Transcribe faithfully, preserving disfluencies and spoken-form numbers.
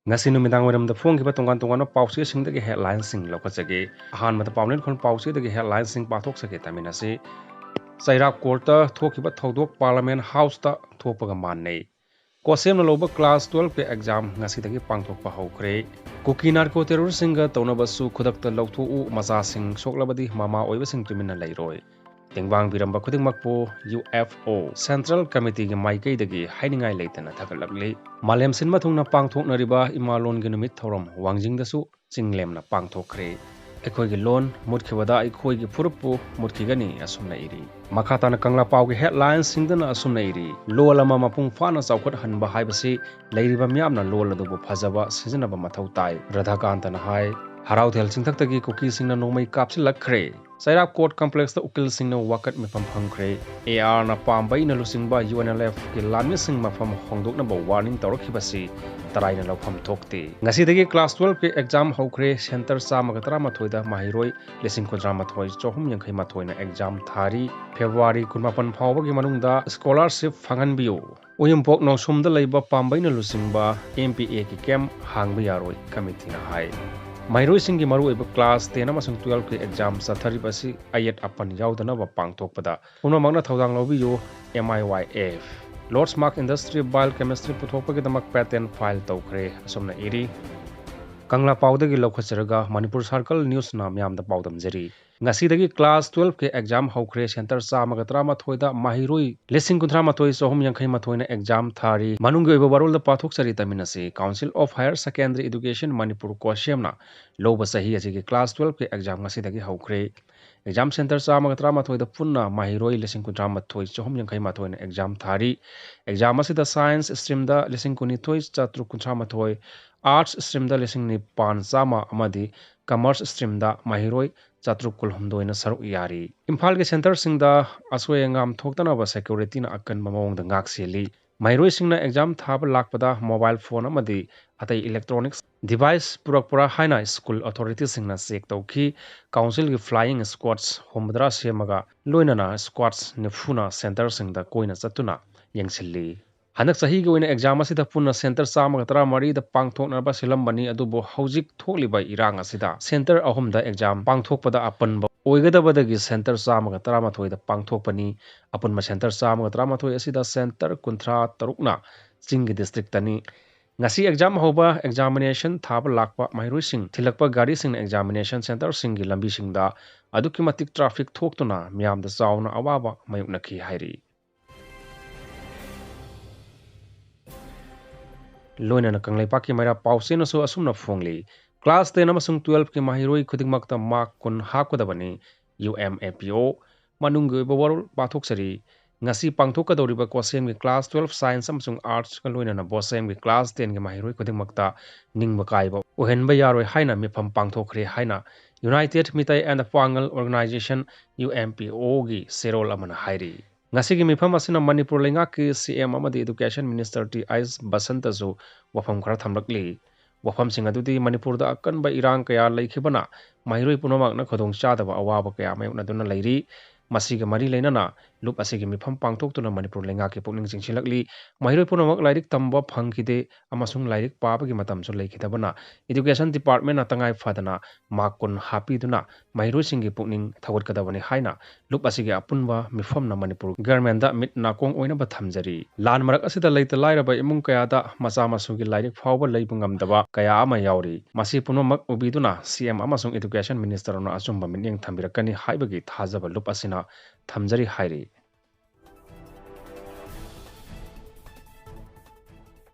ꯉꯁꯤ ꯅꯨꯃꯤꯗꯥꯡ ꯋꯥꯏꯔꯝꯗ ꯐꯣꯡꯈꯤꯕ ꯇꯣꯉꯥꯟ ꯇꯣꯉꯥꯟꯕ ꯄꯥꯎꯆꯦꯁꯤꯡꯗꯒꯤ headlineꯁꯤꯡ ꯂꯧꯈꯠꯆꯒꯦ꯫ ꯑꯍꯥꯟꯕꯗ ꯄꯥꯎꯅꯦꯠ ꯈꯣꯟ ꯄꯥꯎꯆꯦꯗꯒꯤ headlineꯁꯤꯡ ꯄꯥꯊꯣꯛꯆꯒꯦ ꯇꯥꯃꯤꯟꯅꯁꯤ꯫ ꯆꯩꯔꯥꯛ courtꯇ ꯊꯣꯛꯈꯤꯕ ꯊꯧꯗꯣꯛ Parliament Houseꯇ ꯊꯣꯛꯄꯒ ꯃꯥꯟꯅꯩ꯫ ꯀꯣꯁꯦꯝꯅ ꯂꯧꯕ class twelveꯀꯤ exam ꯉꯁꯤꯗꯒꯤ ꯄꯥꯡꯊꯣꯛꯄ ꯍꯧꯈ꯭ꯔꯦ꯫ ꯀꯨꯀꯤ narco terroristꯁꯤꯡꯒ ꯇꯧꯅꯕꯁꯨ ꯈꯨꯗꯛꯇ ꯂꯧꯊꯣꯛꯎ, ꯃꯆꯥꯁꯤꯡ ꯁꯣꯛꯂꯕꯗꯤ ꯃꯃꯥ ꯑꯣꯏꯕꯁꯤꯡ ꯇꯨꯃꯤꯟꯅ ꯂꯩꯔꯣꯏ꯫ ꯇꯦꯡꯕꯥꯡꯕꯤꯔꯝꯕ ꯈꯨꯗꯤꯡꯃꯛꯄꯨ U F O Central Committeeꯒꯤ ꯃꯥꯏꯀꯩꯗꯒꯤ ꯍꯥꯏꯅꯤꯡꯉꯥꯏ ꯂꯩꯇꯅ ꯊꯥꯒꯠꯂꯛꯂꯤ꯫ ꯃꯥꯂꯦꯝ ꯁꯤꯟꯕ ꯊꯨꯡꯅ ꯄꯥꯡꯊꯣꯛꯅꯔꯤꯕ ꯏꯃꯥ ꯂꯣꯟꯒꯤ ꯅꯨꯃꯤꯠ ꯊꯧꯔꯝ ꯋꯥꯡꯖꯤꯡꯗꯁꯨ ꯆꯤꯡꯂꯦꯝꯅ ꯄꯥꯡꯊꯣꯛꯈ꯭ꯔꯦ꯫ ꯑꯩꯈꯣꯏꯒꯤ ꯂꯣꯟ ꯃꯨꯠꯈꯤꯕꯗ ꯑꯩꯈꯣꯏꯒꯤ ꯐꯨꯔꯨꯞꯄꯨ ꯃꯨꯠꯈꯤꯒꯅꯤ ꯑꯁꯨꯝꯅ ꯏꯔꯤ꯫ ꯃꯈꯥ ꯇꯥꯅ ꯀꯪꯂꯥ ꯄꯥꯎꯒꯤ headlineꯁꯤꯡꯗꯅ ꯑꯁꯨꯝꯅ ꯏꯔꯤ, "ꯂꯣꯜ ꯑꯃ ꯃꯄꯨꯡ ꯐꯥꯅ ꯆꯥꯎꯈꯠꯍꯟꯕ ꯍꯥꯏꯕꯁꯤ ꯂꯩꯔꯤꯕ ꯃꯤꯌꯥꯝꯅ ꯂꯣꯜ ꯑꯗꯨꯕꯨ ꯐꯖꯕ ꯁꯤꯖꯤꯟꯅꯕ ꯃꯊꯧ ꯇꯥꯏ"꯫ ꯔꯥꯙꯥꯀꯥꯟꯇꯅ ꯍꯥꯏ, ꯍꯔꯥꯎꯊꯦꯜ ꯆꯤꯡꯊꯛꯇꯒꯤ ꯀꯨꯀꯤꯁꯤꯡꯅ ꯅꯣꯡꯃꯩ ꯀꯥꯞꯁꯤꯜꯂꯛꯈ꯭ꯔꯦ꯫ ꯆꯩꯔꯥꯛ court complexꯇ ꯎꯀꯤꯜꯁꯤꯡꯅ ꯋꯥꯀꯠ ꯃꯤꯐꯝ ꯐꯝꯈ꯭ꯔꯦ꯫ ARꯅ ꯄꯥꯝꯕꯩꯅ ꯂꯨꯆꯤꯡꯕ UNLFꯀꯤ ꯂꯥꯟꯃꯤꯁꯤꯡ ꯃꯐꯝ ꯍꯣꯡꯗꯣꯛꯅꯕ warning ꯇꯧꯔꯛꯈꯤꯕꯁꯤ ꯇꯔꯥꯏꯅ ꯂꯧꯐꯝ ꯊꯣꯛꯇꯦ꯫ ꯉꯁꯤꯗꯒꯤ class twelveꯀꯤ exam ꯍꯧꯈ꯭ꯔꯦ꯫ Centre ꯆꯥꯝꯃꯒ ꯇꯔꯥꯃꯥꯊꯣꯏꯗ ꯃꯍꯩꯔꯣꯏ ꯂꯤꯁꯤꯡ ꯀꯨꯟꯊ꯭ꯔꯥ ꯃꯥꯊꯣꯏ ꯆꯍꯨꯝ ꯌꯥꯡꯈꯩ ꯃꯥꯊꯣꯏꯅ exam ꯊꯥꯔꯤ꯫ February ꯀꯨꯟꯃꯥꯄꯟ ꯐꯥꯎꯕꯒꯤ ꯃꯅꯨꯡꯗ scholarship ꯐꯪꯍꯟꯕꯤꯌꯨ꯫ ꯎꯌꯨꯝꯄꯣꯛ ꯅꯣꯡꯁꯨꯝꯗ ꯂꯩꯕ ꯄꯥꯝꯕꯩꯅ ꯂꯨꯆꯤꯡꯕ MPAꯒꯤ camp ꯍꯥꯡꯕ ꯌꯥꯔꯣꯏ, committeeꯅ ꯍꯥꯏ꯫ ꯃꯍꯩꯔꯣꯏꯁꯤꯡꯒꯤ ꯃꯔꯨꯑꯣꯏꯕ class ten ꯑꯃꯁꯨꯡ twelveꯀꯤ exam ꯆꯠꯊꯔꯤꯕ ꯑꯁꯤ ꯑꯌꯦꯠ ꯑꯄꯟ ꯌꯥꯎꯗꯅꯕ ꯄꯥꯡꯊꯣꯛꯄꯗ ꯄꯨꯝꯅꯃꯛꯅ ꯊꯧꯗꯥꯡ ꯂꯧꯕꯤꯌꯨ, MIYF꯫ Lordsmark Industry Biochemistry ꯄꯨꯊꯣꯛꯄꯒꯤꯗꯃꯛ patent file ꯇꯧꯈ꯭ꯔꯦ, ꯑꯁꯨꯝꯅ ꯏꯔꯤ꯫ ꯀꯪꯂꯥ ꯄꯥꯎꯗꯒꯤ ꯂꯧꯈꯠꯆꯔꯒ ꯃꯅꯤꯄꯨꯔ Circle Newsꯅ ꯃꯤꯌꯥꯝꯗ ꯄꯥꯎꯗꯝꯖꯔꯤ꯫ ꯉꯁꯤꯗꯒꯤ class twelveꯀꯤ exam ꯍꯧꯈ꯭ꯔꯦ꯫ Centre ꯆꯥꯝꯃꯒ ꯇꯔꯥꯃꯥꯊꯣꯏꯗ ꯃꯍꯩꯔꯣꯏ ꯂꯤꯁꯤꯡ ꯀꯨꯟꯊ꯭ꯔꯥ ꯃꯥꯊꯣꯏ ꯆꯍꯨꯝ ꯌꯥꯡꯈꯩ ꯃꯥꯊꯣꯏꯅ exam ꯊꯥꯔꯤ꯫ ꯃꯅꯨꯡꯒꯤ ꯑꯣꯏꯕ ꯋꯥꯔꯣꯜꯗ ꯄꯥꯊꯣꯛꯆꯔꯤ, ꯇꯥꯃꯤꯟꯅꯁꯤ꯫ Council of Higher Secondary Education Manipur, ꯀꯣꯁꯦꯝꯅ ꯂꯧꯕ ꯆꯍꯤ ꯑꯁꯤꯒꯤ class twelveꯀꯤ exam ꯉꯁꯤꯗꯒꯤ ꯍꯧꯈ꯭ꯔꯦ꯫ Exam centre ꯆꯥꯝꯃꯒ ꯇꯔꯥꯃꯥꯊꯣꯏꯗ ꯄꯨꯟꯅ ꯃꯍꯩꯔꯣꯏ ꯂꯤꯁꯤꯡ ꯀꯨꯟꯊ꯭ꯔꯥ ꯃꯥꯊꯣꯏ ꯆꯍꯨꯝ ꯌꯥꯡꯈꯩ ꯃꯥꯊꯣꯏꯅ exam ꯊꯥꯔꯤ꯫ Exam ꯑꯁꯤꯗ science streamꯗ ꯂꯤꯁꯤꯡ ꯀꯨꯟꯅꯤꯊꯣꯏ ꯆꯥꯇ꯭ꯔꯨꯛ ꯀꯨꯟꯊ꯭ꯔꯥ ꯃꯥꯊꯣꯏ, arts streamꯗ ꯂꯤꯁꯤꯡ ꯅꯤꯄꯥꯟ ꯆꯥꯝꯃ ꯑꯃꯗꯤ commerce streamꯗ ꯃꯍꯩꯔꯣꯏ ꯆꯥꯇ꯭ꯔꯨꯛ ꯀꯨꯟꯍꯨꯝꯗꯣꯏꯅ ꯁꯔꯨꯛ ꯌꯥꯔꯤ꯫ ꯏꯝꯐꯥꯜꯒꯤ centreꯁꯤꯡꯗ ꯑꯁꯣꯏ ꯑꯉꯥꯝ ꯊꯣꯛꯇꯅꯕ securityꯅ ꯑꯀꯟꯕ ꯃꯑꯣꯡꯗ ꯉꯥꯛ ꯁꯦꯜꯂꯤ꯫ ꯃꯍꯩꯔꯣꯏꯁꯤꯡꯅ exam ꯊꯥꯕ ꯂꯥꯛꯄꯗ mobile phone ꯑꯃꯗꯤ ꯑꯇꯩ electronics device ꯄꯨꯔꯛꯄ꯭ꯔꯥ ꯍꯥꯏꯅ school authorityꯁꯤꯡꯅ check ꯇꯧꯈꯤ꯫ Councilꯒꯤ flying squads ꯍꯨꯝꯐꯨꯇꯔꯥ ꯁꯦꯝꯃꯒ ꯂꯣꯏꯅꯅ squads ꯅꯤꯐꯨꯅ centreꯁꯤꯡꯗ ꯀꯣꯏꯅ ꯆꯠꯇꯨꯅ ꯌꯦꯡꯁꯤꯜꯂꯤ꯫ ꯍꯟꯗꯛ ꯆꯍꯤꯒꯤ ꯑꯣꯏꯅ ꯑꯦꯛꯖꯥꯝ ꯑꯁꯤꯗ ꯄꯨꯟꯅ ꯁꯦꯟꯇꯔ ꯆꯥꯝꯃꯒ ꯇꯔꯥꯃꯔꯤꯗ ꯄꯥꯡꯊꯣꯛꯅꯕ ꯁꯤꯜꯂꯝꯕꯅꯤ, ꯑꯗꯨꯕꯨ ꯍꯧꯖꯤꯛ ꯊꯣꯛꯂꯤꯕ ꯏꯔꯥꯡ ꯑꯁꯤꯗ ꯁꯦꯟꯇꯔ ꯑꯍꯨꯝꯗ ꯑꯦꯛꯖꯥꯝ ꯄꯥꯡꯊꯣꯛꯄꯗ ꯑꯄꯟꯕ ꯑꯣꯏꯒꯗꯕꯗꯒꯤ ꯁꯦꯟꯇꯔ ꯆꯥꯝꯃꯒ ꯇꯔꯥꯃꯥꯊꯣꯏꯗ ꯄꯥꯡꯊꯣꯛꯄꯅꯤ꯫ ꯑꯄꯨꯟꯕ ꯁꯦꯟꯇꯔ ꯆꯥꯝꯃꯒ ꯇꯔꯥꯃꯥꯊꯣꯏ ꯑꯁꯤꯗ ꯁꯦꯟꯇꯔ ꯀꯨꯟꯊ꯭ꯔꯥ ꯇꯔꯨꯛꯅ ꯆꯤꯡꯒꯤ ꯗꯤꯁꯇ꯭ꯔꯤꯛꯇꯅꯤ꯫ ꯉꯁꯤ ꯑꯦꯛꯖꯥꯝ ꯍꯧꯕ ꯑꯦꯛꯖꯥꯃꯤꯅꯦꯁꯟ ꯊꯥꯕ ꯂꯥꯛꯄ ꯃꯍꯩꯔꯣꯏꯁꯤꯡ ꯊꯤꯜꯂꯛꯄ ꯒꯥꯔꯤꯁꯤꯡꯅ ꯑꯦꯛꯖꯥꯃꯤꯅꯦꯁꯟ ꯁꯦꯟꯇꯔꯁꯤꯡꯒꯤ ꯂꯝꯕꯤꯁꯤꯡꯗ ꯑꯗꯨꯛꯀꯤ ꯃꯇꯤꯛ ꯇ꯭ꯔꯥꯐꯤꯛ ꯊꯣꯛꯇꯨꯅ ꯃꯤꯌꯥꯝꯗ ꯆꯥꯎꯅ ꯑꯋꯥꯕ ꯃꯥꯌꯣꯛꯅꯈꯤ ꯍꯥꯏꯔꯤ꯫ ꯂꯣꯏꯅꯅ ꯀꯪꯂꯩꯄꯥꯛꯀꯤ ꯃꯩꯔꯥ ꯄꯥꯎꯆꯦꯅꯁꯨ ꯑꯁꯨꯝꯅ ꯐꯣꯡꯂꯤ꯫ ꯀ꯭ꯂꯥꯁ ꯇꯦꯟ ꯑꯃꯁꯨꯡ ꯇꯨꯋꯦꯜꯐꯀꯤ ꯃꯍꯩꯔꯣꯏ ꯈꯨꯗꯤꯡꯃꯛꯇ ꯃꯥꯔꯛ ꯀꯨꯟ ꯍꯥꯞꯀꯗꯕꯅꯤ꯫ ꯌꯨ ꯑꯦꯝ ꯑꯦ ꯄꯤ ꯑꯣ ꯃꯅꯨꯡꯒꯤ ꯑꯣꯏꯕ ꯋꯥꯔꯣꯜ ꯄꯥꯊꯣꯛꯆꯔꯤ꯫ ꯉꯁꯤ ꯄꯥꯡꯊꯣꯛꯀꯗꯧꯔꯤꯕ ꯀꯣꯁꯦꯝꯒꯤ ꯀ꯭ꯂꯥꯁ ꯇꯨꯋꯦꯜꯐ ꯁꯥꯏꯟꯁ ꯑꯃꯁꯨꯡ ꯑꯥꯔꯠꯁꯀ ꯂꯣꯏꯅꯅ ꯕꯣꯁꯦꯝꯒꯤ ꯀ꯭ꯂꯥꯁ ꯇꯦꯟꯒꯤ ꯃꯍꯩꯔꯣꯏ ꯈꯨꯗꯤꯡꯃꯛꯇ ꯅꯤꯡꯕ ꯀꯥꯏꯕ ꯑꯣꯏꯍꯟꯕ ꯌꯥꯔꯣꯏ ꯍꯥꯏꯅ ꯃꯤꯐꯝ ꯄꯥꯡꯊꯣꯛꯈ꯭ꯔꯦ ꯍꯥꯏꯅ United Meitei and Pangal Organization, U M P ꯑꯣꯒꯤ ꯆꯦꯔꯣꯜ ꯑꯃꯅ ꯍꯥꯏꯔꯤ꯫ ꯉꯁꯤꯒꯤ ꯃꯤꯐꯝ ꯑꯁꯤꯅ ꯃꯅꯤꯄꯨꯔ ꯂꯩꯉꯥꯛꯀꯤ ꯁꯤ ꯑꯦꯝ ꯑꯃꯗꯤ ꯏꯗꯨꯀꯦꯁꯟ ꯃꯤꯅꯤꯁꯇꯔ ꯇꯤ ꯑꯩꯆ ꯕꯁꯟꯇꯁꯨ ꯋꯥꯐꯝ ꯈꯔ ꯊꯝꯂꯛꯂꯤ꯫ ꯋꯥꯐꯝꯁꯤꯡ ꯑꯗꯨꯗꯤ ꯃꯅꯤꯄꯨꯔꯗ ꯑꯀꯟꯕ ꯏꯔꯥꯡ ꯀꯌꯥ ꯂꯩꯈꯤꯕꯅ ꯃꯍꯩꯔꯣꯏ ꯄꯨꯝꯅꯃꯛꯅ ꯈꯨꯗꯣꯡꯆꯥꯗꯕ ꯑꯋꯥꯕ ꯀꯌꯥ ꯃꯥꯌꯣꯛꯅꯗꯨꯅ ꯂꯩꯔꯤ꯫ ꯃꯁꯤꯒ ꯃꯔꯤ ꯂꯩꯅꯅ ꯂꯨꯞ ꯑꯁꯤꯒꯤ ꯃꯤꯐꯝ ꯄꯥꯡꯊꯣꯛꯇꯨꯅ ꯃꯅꯤꯄꯨꯔ ꯂꯩꯉꯥꯛꯀꯤ ꯄꯨꯛꯅꯤꯡ ꯆꯤꯡꯁꯤꯜꯂꯛꯂꯤ꯫ ꯃꯍꯩꯔꯣꯏ ꯄꯨꯝꯅꯃꯛ ꯂꯥꯏꯔꯤꯛ ꯇꯝꯕ ꯐꯪꯈꯤꯗꯦ ꯑꯃꯁꯨꯡ ꯂꯥꯏꯔꯤꯛ ꯄꯥꯕꯒꯤ ꯃꯇꯝꯁꯨ ꯂꯩꯈꯤꯗꯕꯅ ꯏꯗꯨꯀꯦꯁꯟ ꯗꯤꯄꯥꯔꯠꯃꯦꯟꯅ ꯇꯉꯥꯏ ꯐꯗꯅ ꯃꯥꯔꯛ ꯀꯨꯟ ꯍꯥꯞꯄꯤꯗꯨꯅ ꯃꯍꯩꯔꯣꯏꯁꯤꯡꯒꯤ ꯄꯨꯛꯅꯤꯡ ꯊꯧꯒꯠꯀꯗꯕꯅꯤ ꯍꯥꯏꯅ ꯂꯨꯞ ꯑꯁꯤꯒꯤ ꯑꯄꯨꯟꯕ ꯃꯤꯐꯝꯅ ꯃꯅꯤꯄꯨꯔ ꯒꯚꯔꯟꯃꯦꯟꯗ ꯃꯤꯠ ꯅꯥꯀꯣꯡ ꯑꯣꯏꯅꯕ ꯊꯝꯖꯔꯤ꯫ ꯂꯥꯟ ꯃꯔꯛ ꯑꯁꯤꯗ ꯂꯩꯇ ꯂꯥꯏꯔꯕ ꯏꯃꯨꯡ ꯀꯌꯥꯗ ꯃꯆꯥ ꯃꯁꯨꯒꯤ ꯂꯥꯏꯔꯤꯛ ꯐꯥꯎꯕ ꯂꯩꯕ ꯉꯝꯗꯕ ꯀꯌꯥ ꯑꯃ ꯌꯥꯎꯔꯤ꯫ ꯃꯁꯤ ꯄꯨꯝꯅꯃꯛ ꯎꯕꯤꯗꯨꯅ ꯁꯤ ꯑꯦꯝ ꯑꯃꯁꯨꯡ ꯏꯗꯨꯀꯦꯁꯟ ꯃꯤꯅꯤꯁꯇꯔꯅ ꯑꯆꯨꯝꯕ ꯃꯤꯠꯌꯦꯡ ꯊꯝꯕꯤꯔꯛꯀꯅꯤ ꯍꯥꯏꯕꯒꯤ ꯊꯥꯖꯕ ꯂꯨꯞ ꯑꯁꯤꯅ ꯊꯝꯖꯔꯤ ꯍꯥꯏꯔꯤ꯫